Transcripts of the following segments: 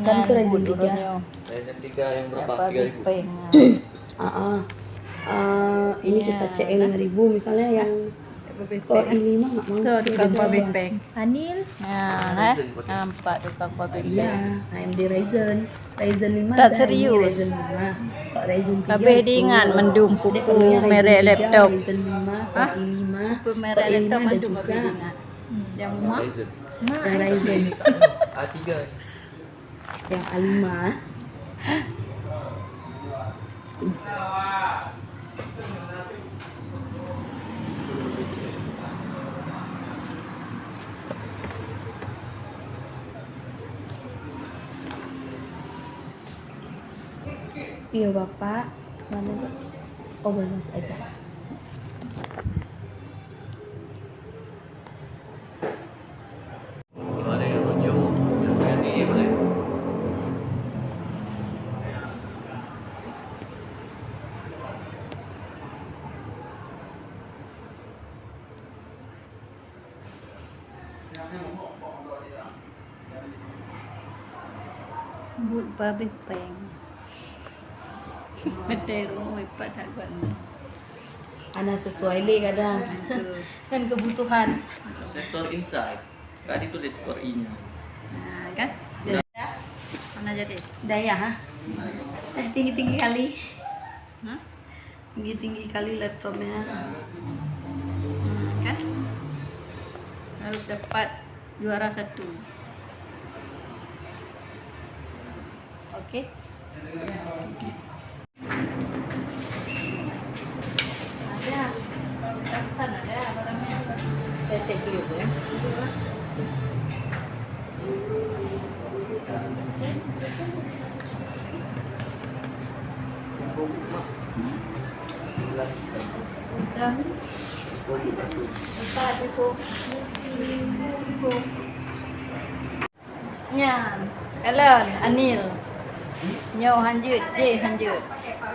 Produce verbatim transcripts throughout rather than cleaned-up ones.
Kan tu Ryzen tiga. Ryzen tiga yang berapa? Tiga ribu. Ah, ah. Ah, ini kita cek yang lima ribu, misalnya yang Core i lima nggak mau. So, tukang power bank. Anil. Nah, eh. Nampak tukang power bank. Iya, A M D Ryzen. Ryzen lima. Tak serius. Ryzen lima. Kok Ryzen tiga? Habis diingat mendung kuku merek laptop. Ryzen lima, Core i lima. Kuku merek laptop mendung habis diingat. Yang rumah? Ryzen. Yang Ryzen. A tiga. Yang A lima. Iya, Bapak. Mana, Bu? Oh, boleh masuk aja. Buet babeh péng. Meuteurong ipat that geuh. Hana sesuai lé kadang. Betul. Ngon kebutuhan. Prosesor inside. Ka ditulis Core i-nya. Nah, kan? Dah. Mana jadi? Dayah, ha? Eh, tinggi-tinggi kali. Hah? Tinggi-tinggi kali laptopnya. Hmm, kan? Harus dapat juara satu. Oke. Ada, kalau kita pesan ada barangnya. Saya cek dulu, ya. Nyan, kalon, Anil. Nyoe hanjeuet, jih hanjeuet.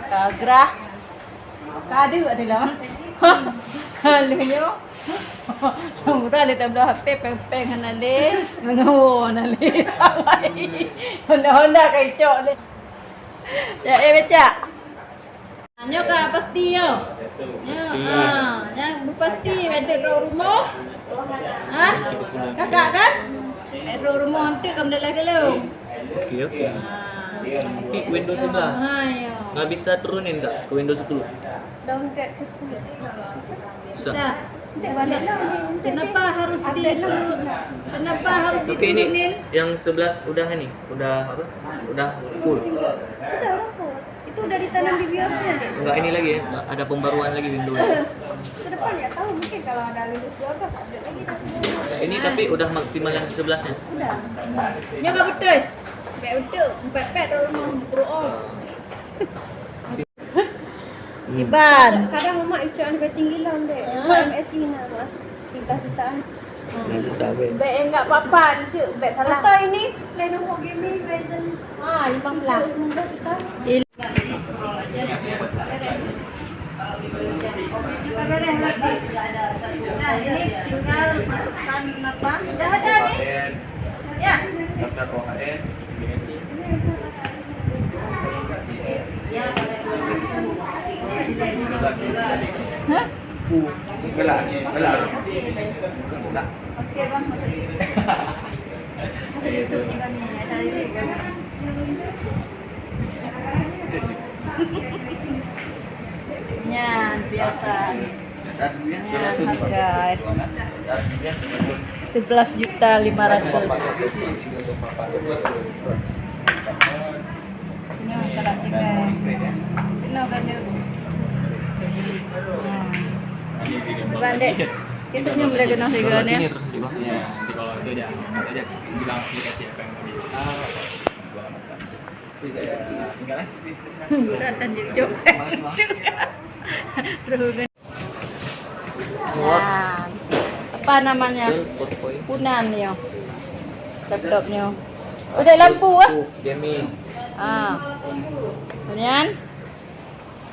Ka grah. Ka deuek di lom. Lheueh nyoe. Murah lé tabloe H P, péng-péng hana lé, meungawa hana lé. Honda-honda ka icok lé. Ya, eh, becak. Nyoe ka pasti nyoe. Nyoe, pasti. Ah, nyang beupasti, bèk trok rumoh. Ha? Kakak kan? Bèk trok rumoh, enteuk ka meudalai keu lôn. Oke, oke. Ah. Tapi Windows sebelas. Ah, ya. Nggak bisa turunin, Kak, ke Windows sepuluh? Downgrade ke sepuluh. Bisa. Bisa. Kenapa harus di, kenapa harus diturunin? Oke, ini yang sebelas udah ini, udah apa? Udah full. Udah, udah full. Itu udah ditanam di biosnya, Dek. Enggak, ini lagi ya, ada pembaruan lagi Windows. Ke depan nggak tahu, mungkin kalau ada Windows dua belas update lagi dah. Ini tapi udah maksimal yang sebelas ya? Udah. Nyoe ka beutôi. Bèk beutôi, empat pet dalam rumah, mukru oh. Hmm. Iban. Kadang mak icok ni tinggi lah, Dek. Ah. Empat M S I na, Mak. Sebelas juta. Sebelas juta, Dek. Bèk enggak papan tu, bèk salah. Atau ini Lenovo Gaming Ryzen. Ah, lima belas. Lima belas juta. Il- Sudah beres berarti. Nah, ini tinggal masukkan apa? Dah ada ni. Ya. Daftar O H S, aplikasi. Hah? Belak, belak. Belak. Oke, Bang, masuk. Masuk YouTube ni kami, ada YouTube kan? Nyan, biasa. Nyan, harga. Sebelas juta lima ratus. Nyoe syarat tinggal. Kena kan dia? Nah. Bukan, Dek. Kita senyum boleh kena tiga ni. Sini terus, Dek, Bang. Ya, nanti kalau itu aja, nanti aja bilang aplikasi apa yang mau di-, ah, segala macam. Jadi saya tinggal, eh. Hmm, datang je, Cok. Terus. Nah, apa namanya? Punan nyoe. Laptop nyoe. Udah lampu ah. Gaming. Ah. Kemudian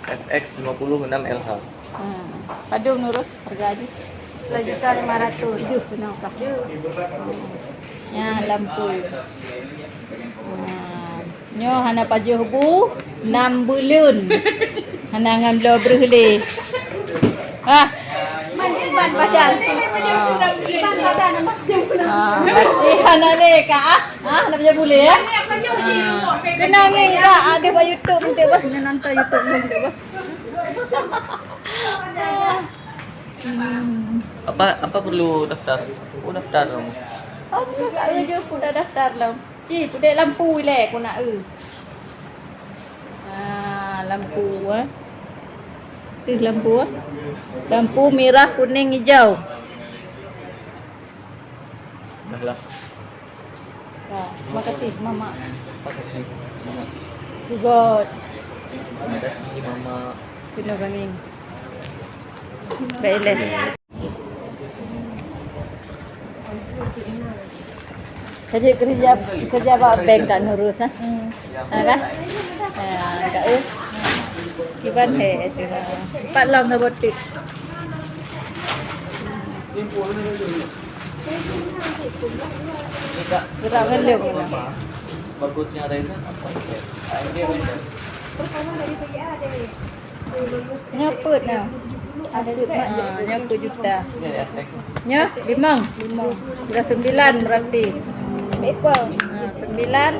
F X lima puluh enam L H. Hmm. Padum nurus harga aja. Sebelas juta lima ratus. Tujuh kena apa? Tujuh. Nyan lampu. Ha, nyoe hana pajoh bu, nam buleuen. Hana ngon bloe breuh lé. Ah. Iban badan. Ah. Ah, berarti hana lé, Kak, ah. Ah, hana pajoh bu lé, ya? Ah. Keunong ngieng, Kak, ada bak YouTube, untuk bah. Nyoe nonton YouTube, untuk bah. Hmm. Apa, apa perlu daftar? Oh, daftar kamu. Oh, bukan, Kak, eu, jeuet ku dah daftar lom. Ci, pudek lampu ilée ku nak eu. Ha, lampu, eh. Teuh lampu, eh. Lampu merah, kuning, hijau. Dah lah. Ya, terima kasih, Mama. Terima kasih, Mama. Good. Terima kasih, Mama. Kena banging. Baiklah. Saja kerja, kerja bak bank tak nurus, ah. Hmm. Ha, kan? Ha, tak, eh. Kiban he, tu. Empat lam dah botik. Gerak belum. Bagusnya Raiza apa? Nyoe peuet nyoe. Ha, nyoe peuet juta. Nyoe limong. Limong. Sudah sembilan berarti. Ha, sembilan.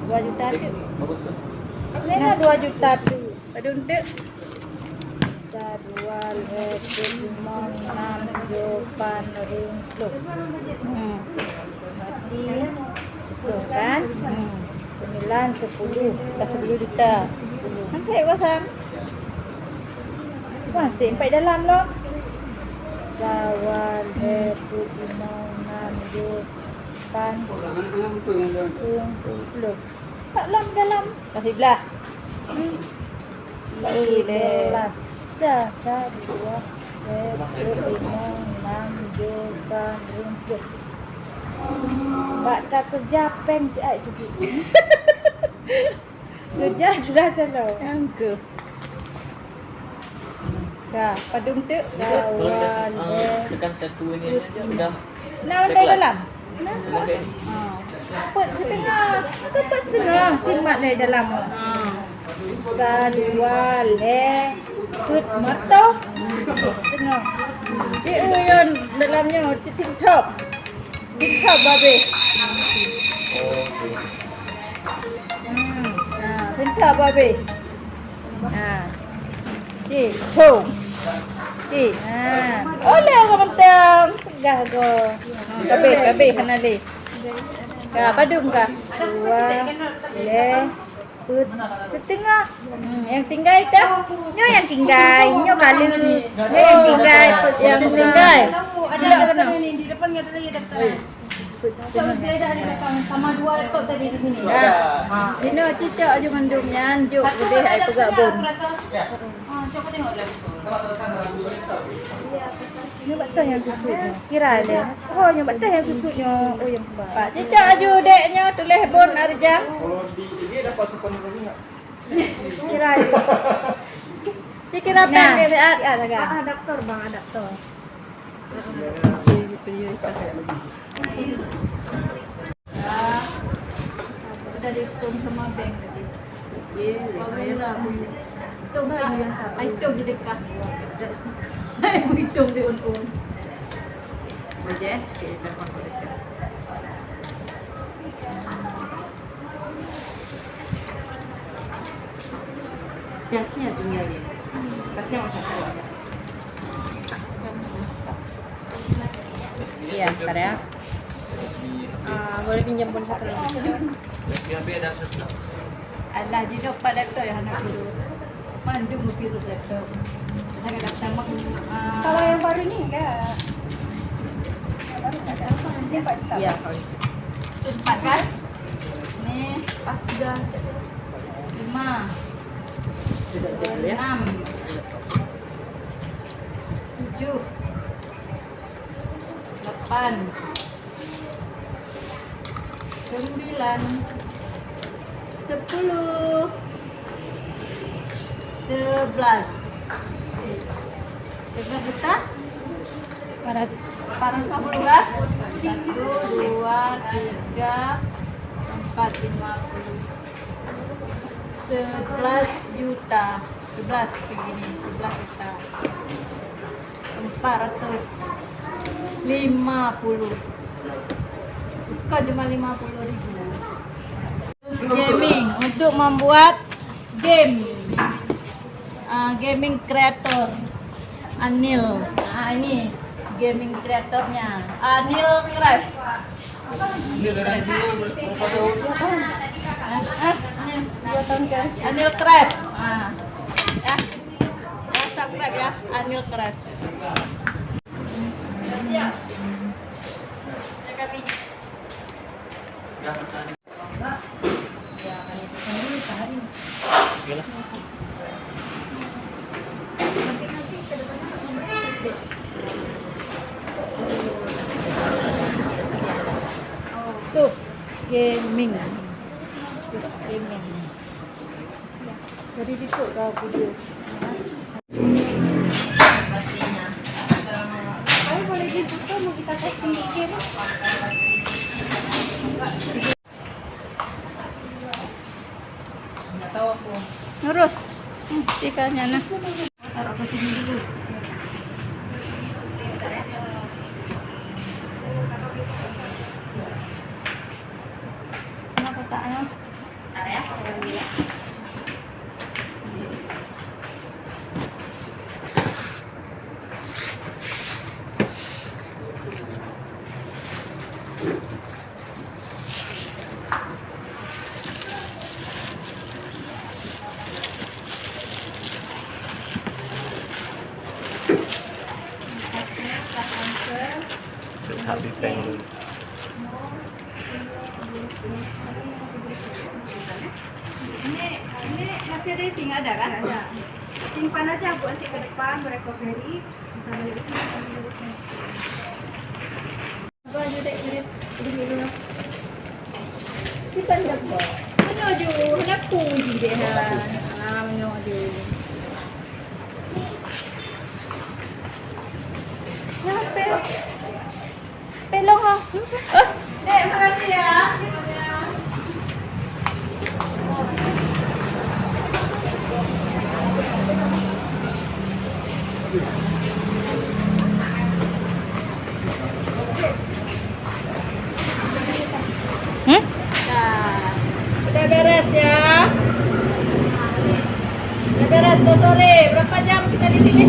Dua juta tu. Mana dua juta tu? Padum tu? Sa, dua, lhèe, peuet, limong, nam, tujoh, pat, limong, ploh. Hmm. Berarti sepuluh kan? Hmm. Sembilan, sepuluh. Dah sepuluh juta. Sepuluh. Angkat kosong. Wah, si empat dalam loh. Sa, dua, lhèe, peuet, limong, nam, tujoh, pat, limong, ploh. Tak lam dalam. Dah sebelas. Hmm. Baru leh. Sebelas. Dah, sa, dua, lhèe, peuet, limong, nam, tujoh, pat, limong, ploh. Bak takeureuja péng cit ai tujoh. Keureuja sudah calon. Nyang keuh. Dah, padum tu? Jadi, kalau dah, ah, tekan satu ini aja udah. Nah, udah dalam. Nah. Ha. Peuet setengah. Atau peuet setengah. Simat leh dalam. Ha. Sa, dua, lhèe, peuet, mata. Setengah. Di uyon dalamnya cicing top. Pintar babeh. Hmm. Ha, pintar babeh. Ha. Cik, cung. Cik. Ha. Oleh orang mentang. Peugah go. Ha, kabeh, kabeh hana lé. Ka, padum ka? Dua, lhèe, peuet, setengah. Hmm, nyang tinggai tah. Nyoe nyang tinggai, nyoe kali. Nyoe nyang tinggai, peuet setengah. Nyang tinggai. Ada daftar ini, di depan ada lagi daftar. Peuet setengah. Sama dua laptop tadi di sini. Dah. Dinoe cicok aju mandum nyan, jok udeh ai peugah bon. Ha, cuba tengok dah. Nyoe bak toh nyang susut nyoe. Kira lé. Oh, nyoe bak toh nyang susut nyoe. Oh, nyang keubah. Pak, cicok aju dek nyoe tuléh bon Arjang. Kalau di, dia dapat simpan dulu enggak? Kira lé. Cik kira nah, pan dia sihat. Sihat agak. Ah, adaptor, bang, adaptor. Udah dihitung sama bank tadi. Okey, baru lah aku hitung lagi yang sama. Hitung je dekat. Dah semua. Aku hitung di un-un. Boleh, eh? Okey, dah aku dah siap. Jasnya tinggal dia. Jasnya macam tu aja. Iya, bentar ya. Ah, boleh pinjam pun satu lagi. Alah, di depan laptop yang anak virus. Mandum virus laptop. Ada daftar mak, ah. Kalau yang baru ni enggak. Yang baru enggak ada. Ini empat juta. Iya, kalau itu. Empat kan? Ni pas tiga. Lima. Enam. Tujuh. Lapan. Sembilan. Sepuluh. Sebelas. Sebelas juta? Parah. Parah ka puluh ka? Satu, dua, Tiga, empat, lima puluh. Sebelas juta. Sebelas segini, sebelas juta. Empat ratus lima puluh. Diskon cuma lima puluh ribu. Gaming, untuk membuat game. Ah, gaming creator. Anil. Ah, ini gaming creatornya. Anil Craft. Ah, ah, ini. Anil Craft. Ah. Ya. Ya, subscribe ya, Anil Craft. Siap. Ya, kami. Tuh, gaming. Tuh, gaming. Jadi, dikut kau video. Tapi boleh jemput tu, mau kita testing dikit. Nurus. Hmm, ikannya nah. Taruh ke sini dulu. Mana kotaknya? Letak di tank dulu. Ini, ini hasil racing ada kan? Ada. Simpan aja, Bu, nanti ke depan, recovery, bisa balik lagi. Apa aja dek, dek, dek, dek, dek. Kita ni apa? Mana ju, kenapa uji dek, ha? Ah, mana ju. Kenapa? Pelong ah. Eh, dek, makasih ya. Hmm? Dah. Udah beres ya. Udah beres, udah sore. Berapa jam kita di sini?